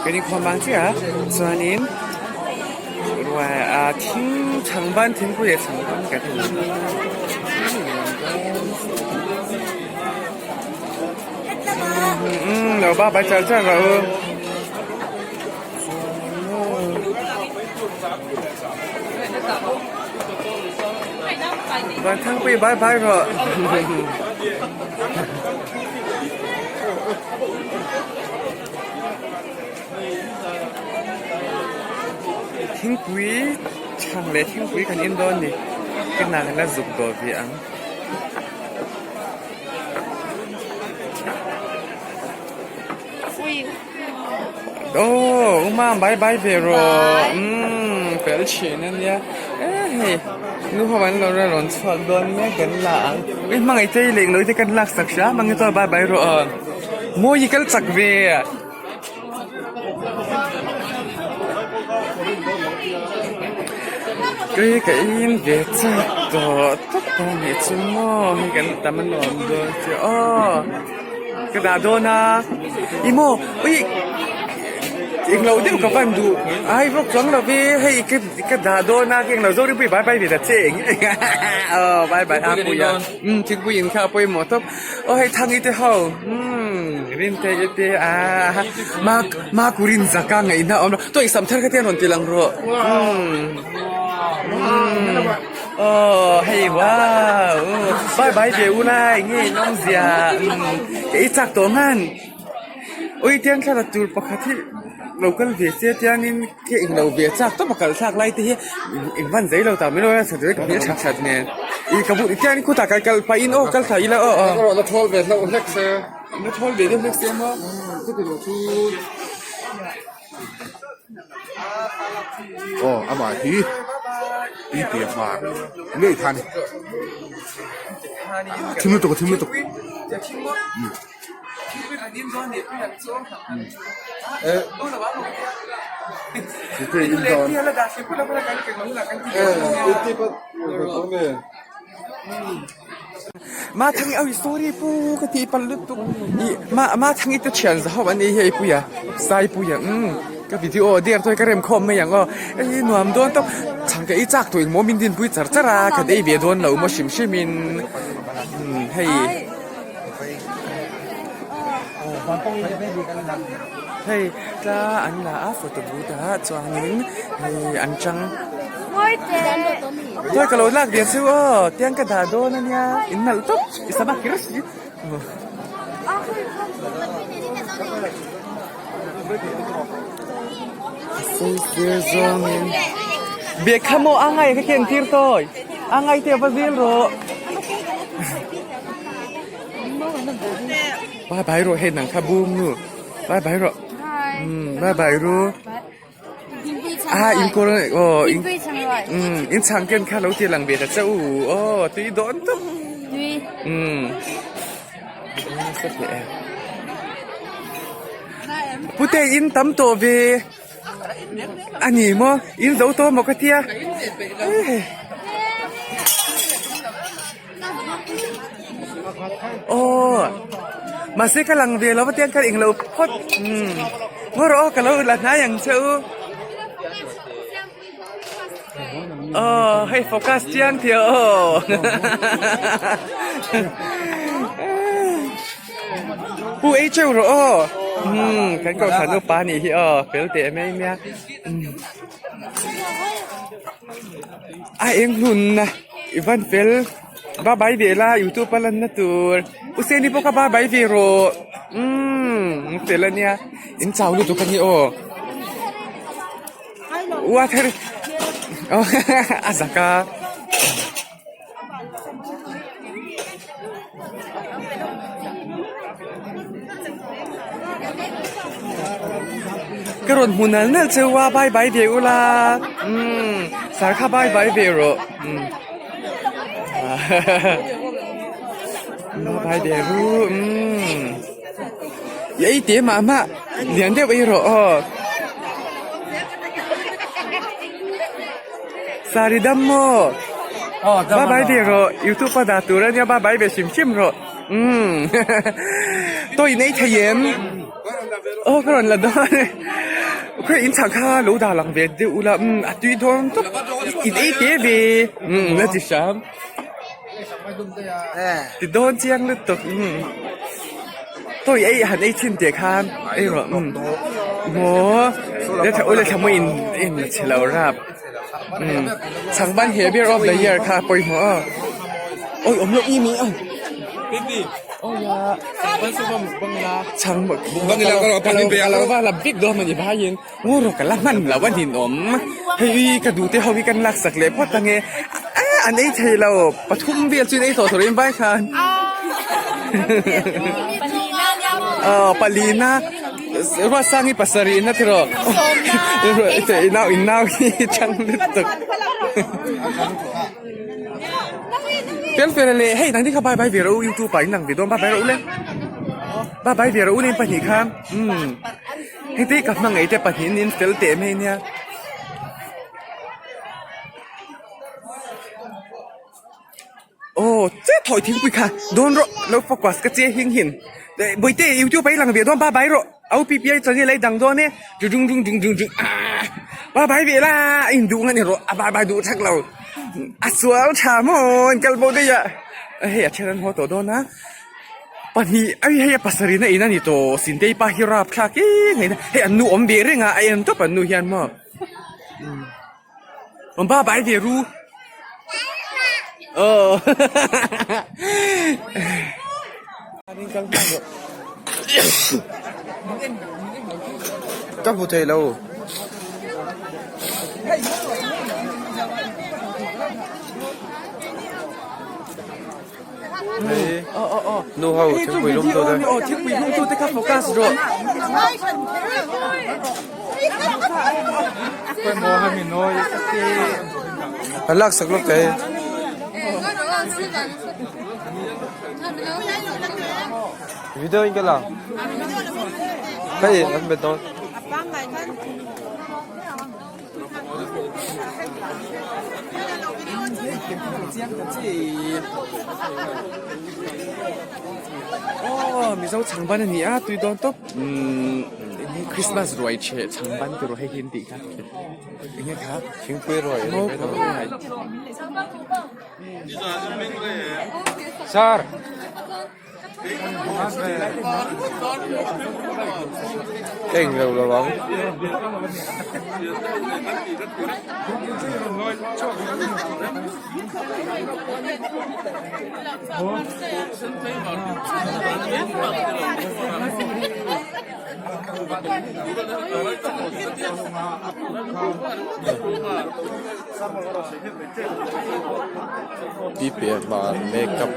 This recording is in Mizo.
Kan inkhawm vang chiah a chuanin ruai ah thing chhangban thingpui leh chhangban kan en umm lo bye bye char char rawh u. Vanthangpui bye bye rawh. Thingpui chhang leh thingpui kan in dawn ni ka nak la zuk dawh ve ang. Aw uma bye bye ve rawh umm fel thin a nia e hei nu ho an lo la rawn chhuak dawn mek kan la ang ui hmangaih te leh englo te kan lak sak hram ang chuan bye bye rawh aw mawi kal chak ve. Kei ka in ve chak tawh tawp a nih chu maw hei kan tam a nuam dawn che aw. Ka dah dawn a, ih maw ui englo deuh ka van duh ai vawk chuang lo ve hei ka ka dah dawn a ka englo zawk ringpui bai bai ve ta che eng aw bai bai a pui a umm thingpui in kha a pawimawh tawp aw hei thangi te ho umm rinte i te a ma ma kurin zaka ngaihna a awm lo tawih sam thar kha te an rawn ti lang rawh umm umm. Aw hei wow bye bye ve u lai nge in awmzia ka ei chak tawh ngan ui tiang thlalak tur pakhat hi lo kal ve se tiangin ka englo ve chak tawp a kal thlak lai te hi engvan zei lo tak mai lo a that ka hmel that that nen ih ka bu tiangin khutah kal kal pah in aw kal thla ila aw aw la thawl ve hlauh hlek se la thawl ve deuh hlek se maw Aw amah hi tui tia hmar ngei kha a ni thim lutuk a thim lutuk Ma Thangi awi sorry pu ka tih palh lutuk ih ma ma Thangi te thian za ho an ei hi pui a sai pui a umm ka video der chuan ka rem khawm mai ang aw hei nuam dawn tawp chhang ka ei chak tawh engmaw min din pui char char a ka ei ve dawn lo maw hrim hrim in umm hei hei tla an la a photo booth ah chuanin hei an chang. Tuai ka lo lak ve chu aw tiang ka dah dawn a nia in nalh tawp i sama kher si. Sawisel zawngin bag kha maw a ngai ka ken tir tawi a ngai te va zel rawh. Bye bye rawh hei nang kha bum nu bye bye rawh bye bye ru. Ah in kawr aw in umm in chhang ken kha lo ti lang ve ta che u aw tui dawn tawp umm pute in tam tawh ve a ni maw in zo tawh maw ka tia Aw mahse ka lang ve lo va tiang khan englo phawt umm ngaw rawh aw ka lo la hnai ang che u aw hei focus chiang thei aw pu ei teuh rawh aw umm kan kohhran upa a nih hi aw fel teh mai nia a eng hlun a i van fel ba bai ve la youtube a lan na tur u seni pawh kha ba bai ve rawh umm fel a nia in chau lutuk a ni aw water a zak a. Ka rawn hmu nal nal cheu a bye bye ve ula umm sar kha bye bye ve rawh umm bye bye ve ru umm i ei te mah mah lian deuh ei rawh aw. Sari dam maw? Bye bye ve rawh youtube a dah tur ania bye bye ve hrim hrim rawh umm tawih nei thei em? Aw ka rawn la dawn e. Khawi in chhang kha lo dah lang ve deuh ula umm a tui dawn tawp in ei te ve umm a ti hram ti dawn chiang lutuk umm tawi ei han ei chhin teh khan ei rawh umm maw ule thla maw in in la chhe lo rap umm chhang ban he ber of the year kha pawimawh aw awi awm loh i mi a. Chhang ka lo va la bik dawn mawni vaiin ngaw rawh ka la hman lo a ninawm hei ka duh te ho hi kan laksak leh phawt ange an ei thei lo pathum vel chu in ei tawh turin vai khan aw palina Ruatsangi pasarihna tiraw in nau hi chang lutuk. Fel fel leh hei nangni kha bye bye ve rawh u youtube ah in lang ve dawn bye bye rawh u le bye bye ve rawh u nen pahnih kha umm hei te ka hmangaih te pahnih in fel teh mai ania aw chiah thawi thingpui kha dawn rawh lo focus ka che hing hin bawihte youtube ah i lang ve dawn bye bye rawh au pi pi ai chuan i lei dang dawn e dung dung dung dung dung aah bye bye ve la a induh nga ni rawh a bye bye duh thak lo a sual tha maw in kal bo daih a hei a then an haw tawh dawn a pahnih ai hei a pasarih na in a ni tawh sintei pa hi rap thlak em em a hei an nu awm ve reng a a en tawp an nu hian maw awm bye bye ve ru aw Ka hmu thei lo. Nu ho thingpui lum tu te. Thingpui lum tu te kha focus rawh. An laksak lawk thei. Video in ka lang. Ka in an bet dawn. Aw Mizo chhangban a ni a tui dawn tawp umm Christmas ruai chheh chhangban tih rawh hei hi an tih kha eng nge kha Thingpui ruai a ni mai dawn. Sir. Ka englo lo ang. Pi piah hmar makeup.